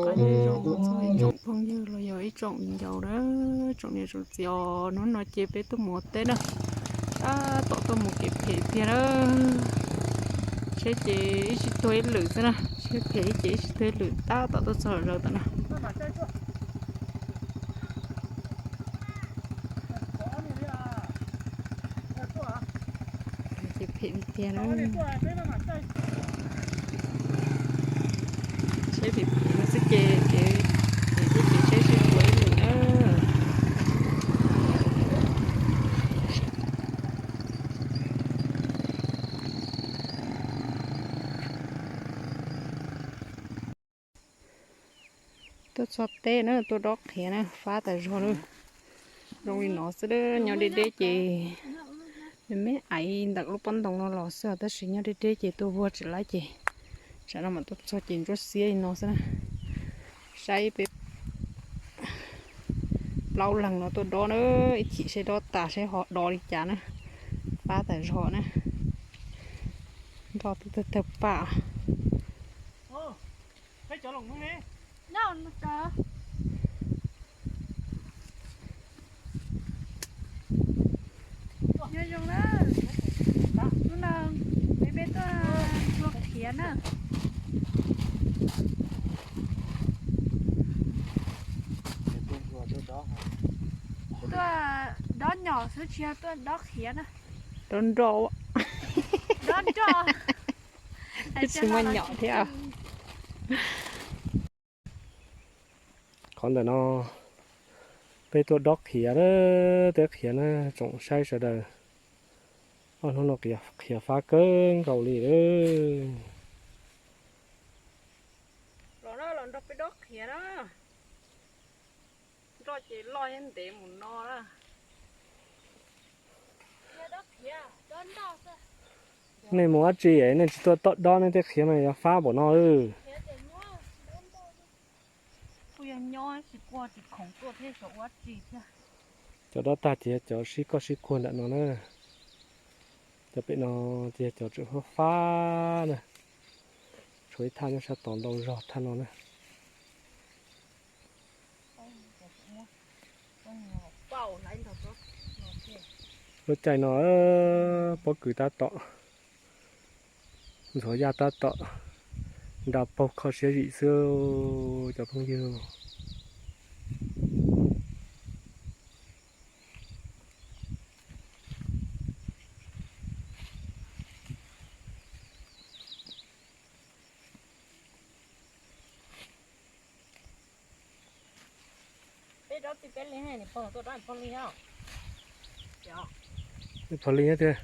Qab nyob zoo txog ib tsoom phooj ywg los yog ib tsoom viv ncaus na, tsoom niam tsoom txiv os, hnub no ces peb tuaj mus ua teb na, tab tom tuaj mus kev phem tiag na. Tsheb ces ib sij tuag ib lwm xwb na, tsheb phem ces ib sij tuag ib lwm, tab tom tuaj txog zaws tom no. Ces phem tiag na. Tsheb phem phem no xwb ces kev, kev, kev tsheb sib puas ib lwm na. Tuaj txog teb na, tuaj dob qhiav na, fab tas zog na. Zoo li no xwb, nyob deb deb ces me me aiv ntawm lub pob ntoo no los xwb, tab sis nyob deb deb ces tuaj vuag tsis laib ces tsam no mam tuaj txog ces ntsuab xiab li no xwb na. Saib peb plaub leeg no tuaj dob na, ib chim seb dob tas seb ho do li cas na. Fab tas zog na, nroj twb tawg tawg pam. Nyob zoo na, hnub no peb peb tuaj tua qhiav na. Tuaj dob nyom xwb tsis yog tuaj dob qhiav na. Dob nroj. Dob nroj. Twb tsis muaj nyom thiab. Qhov ntawm no peb tuaj dob qhiav na, teb qhiav na, tsoom saib sawv daws. Ob hnub no qhiav fab kawg nkaus li. Los na, los nrog peb dob qhiav na. Nroj ces loj thiab ntev mus no na. Nej mus dab tsi es nej tsis tuaj dob nej tej qhiav mas yuav fab npaum no. Kuj yog nyob tsis kuaj tsis khoom tuaj thiab xyov ua dab tsi thiab. Cov dob tag ces yog cov sib koj sib kuag ntawm no na. Cov pem no ces yog cov tseem fab fab na. Tshuav ib thaj nyob sab tod ntau zog thaj no na. Lub caij no pob kws tab tom, ntxhuav yaj tab tom nra paug kho siab zim xwb cov phooj ywg. Peb dob txij peb li, niam pog tuaj dob niam pog li os. Niam pog li nyob twg?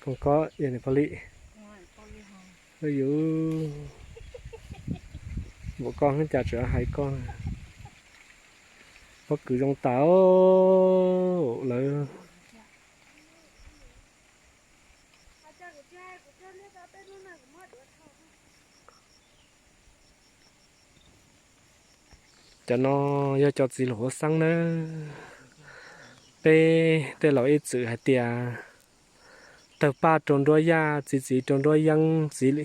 Khoom ko yog niam pog li. Yus, npaum koj hnub cas tseem hais koj. Pob kws zoo tas lawm. Cov no yog cov txiv hluas huab xeeb nawb. Peb tej laus ib txwm hais tias tawg paj rau nruab yaj, txiv txiv rau nruab yeeb, txiv,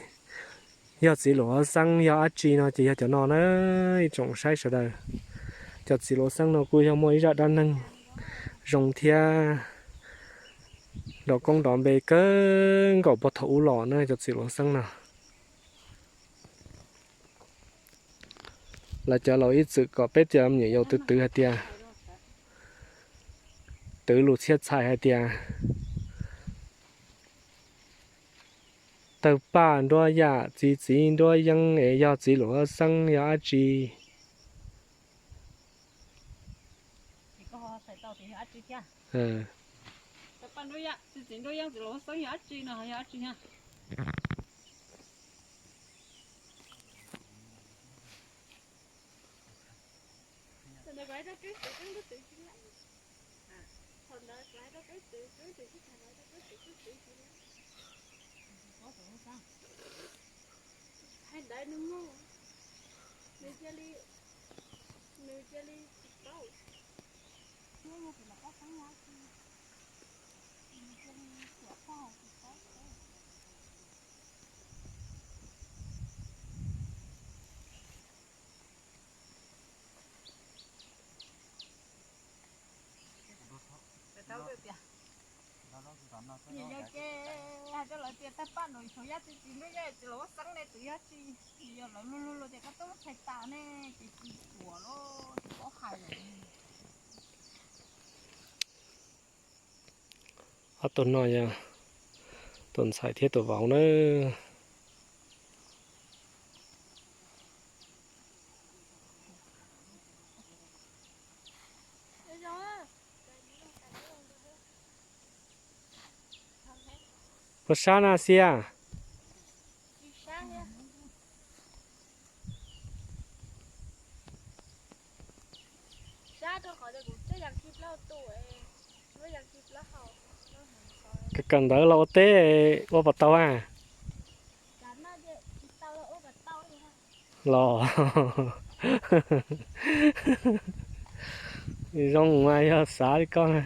yog txiv hluas huab xeeb yog dab tsi no ces yog cov no na, ib tsoom saib sawv daws. Cov txiv hluas huab xeeb no kuj yog muaj ib zaj dab neeg zoo thiab nrov koob nrov npe kawg nkaus puag thaum ub los na cov txiv hluas huab xeeb no. Lawv cov laus ib txwm kom peb cov me nyuam yaus twv twv hais tias, twv lus txhiaj txhais hais tias tawg paj nruab yaj, txiv txiv nruab yeeb es yog txiv hluas huab xeeb yog dab tsi. Yog ces hais rau lawv tias tawg paj nruab yaj, txiv txiv nruab yeeb, txiv hluas huab xeeb ne, twb yog tsis, yog lawv luag luag tias koj twb muab txhais tas ne ces tsis tuav los tsis paub hais lawm. Ob tug no yog tus ntxhais thiab tus vauv na. Puas sab na Xia? Kawm kawm ntawv los ua teb ua puas tau a? Los zoo mas yog xav li koj na.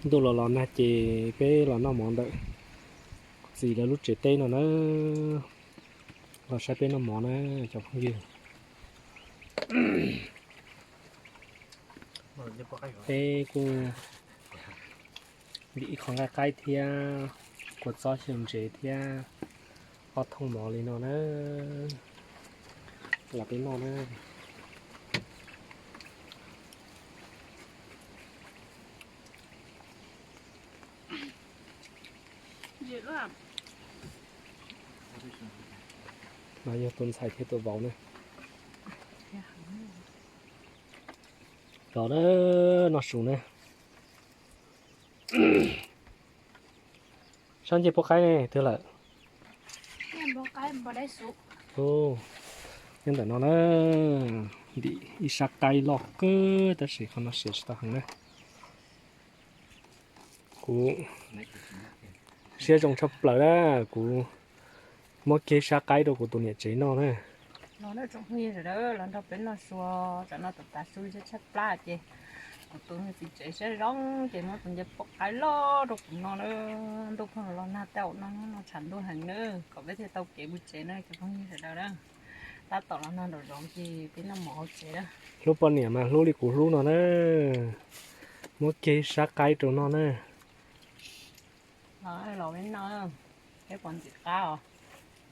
Ntuj los los nag ces peb los noj mov ntawm txiv lawv lub tsev teb no na. Los saib peb noj mov na cov phooj ywg. Peb kuj ntim ib qho nqaij qaib thiab kua txob xyaw ntsev thiab ob thooj mov li no na, los peb noj na. No yog tus ntxhais thiab tus vauv na. Los na, noj su na. Sab ncej puab qaib ne twg lawm? Nyob ntawm no na, ntim ib sab qaib loj kawg tab sis qhov no siav tsis tau heev na. Kuv siab zoo tshaj plaws na, kuv muab kiag sab qaib rau kuv tus niam tsev noj na. Los na tsoom phooj ywg sawv daws, los nrog peb noj su, tsam no tus tav su siab tshaj plab ces kuv tus txiv tsev siab zoo ces muab tus ncej puab qaib loj rau kuv noj na. Ntuj pheej los nag tej zaum no, no tshav ntuj heev na, kom peb thiaj tau kev mus tsev na cov phooj ywg sawv daws na. Tab tom los nag nraum zoov ces peb noj mov hauv tsev na. Hlub poj niam mas hlub li kuv hlub no na, muab kiag sab qaib rau noj na. Los peb noj, peb pom ntxim qab os.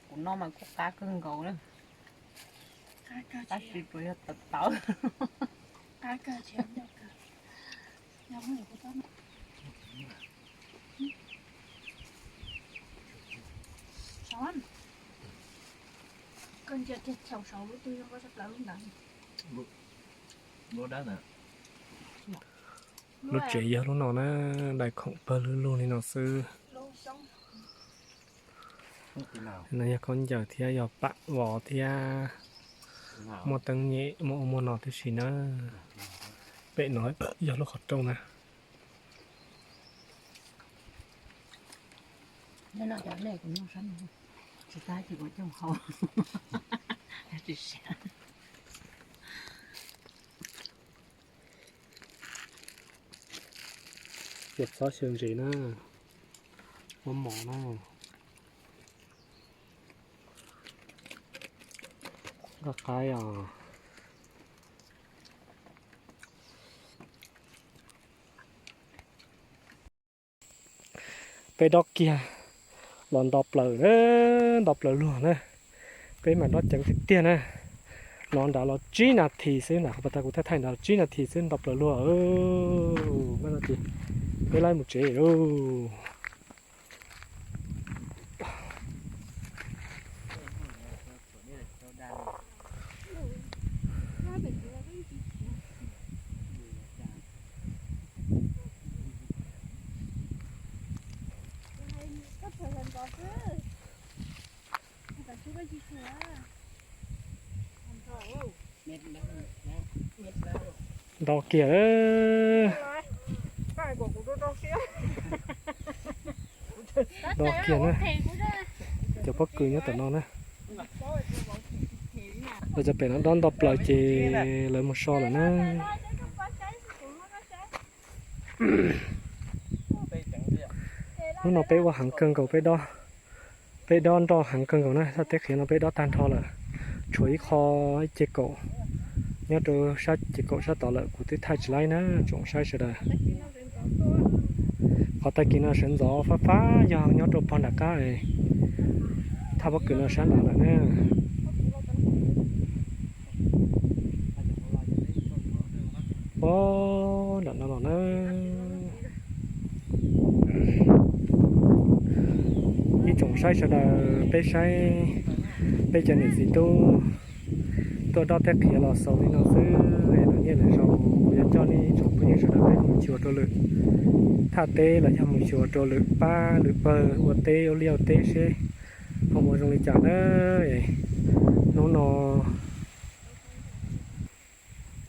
Kuv noj mas kuj qab kawg nkaus na. Tab sis puas yog tawv tawv. Koj ntsia kiag chaus saud lub twg zoo nkauj tshaj plaws lub ntawd. Lub tsev yog lub no na, dai khoom pawg lug lug li no xwb. No yog khaub ncaws thiab yog pam vov thiab, muaj teeb nyem muaj ub muaj no tib si na. Pem no yog lub qhov rooj na. Yog txhob xyaw ntses na, muab mov na. Noj qaib os. Peb dob kiag los nto plaws, nto plaws luag na. Peb mas dob ceev tiag tiag na. No nrad los tsib nas this xwb na, qhov pas tas kuv thaij thaij nrad los tsib nas this xwb nto plaws luag. Peb laib mus tsev lauj. Nto kiag, nto kiag na. Cov pob kws nyob tom no na. Lawv cov pem no dob nto plaws ces lawv mus so lawm na. Hnub no peb ua heev kawg nkaus, peb dob nroj heev kawg nkaus na. Sab teb qhiav no peb dob tag nrho lawm, tshuav ib qho ib ce kaum nyob rau sab ce kaum sab tod lawm, kuv twb thaij tsis laib na tsoom saib sawv daws. Qhov tag kis no sawv ntxov fab fab yog nyob rau pog nram qab, thaj pob kws no sab nrad lawm na. Pog nram no los na. Ib tsoom saib sawv daws, peb saib peb cov niam txiv tub tuaj dob teb qhiav los xaus li no xwb, es lwm niaj lwm zaus kuv yuav coj nej ib tsoom phooj ywg sawv daws peb mus xyuas rau lwm thaj teb los yog mus xyuas rau lwm pab lwm pawg ua teb ua liaj ua teb seb ho ua zoo li cas na. Hnub no,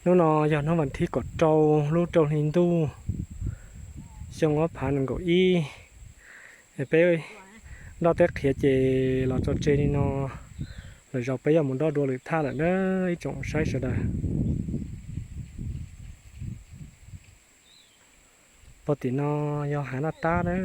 hnub no yog hnub vas thib kaum rau lub rau hli ntuj xyoo ob phav nees nkaum ib. Peb dob teb qhiav ces los tso tseg li no, lwm zaus peb yuav mus dob dua lwm thaj lawm na ib tsoom saib sawv daws. Pog tim no yog hav Naj Tab na.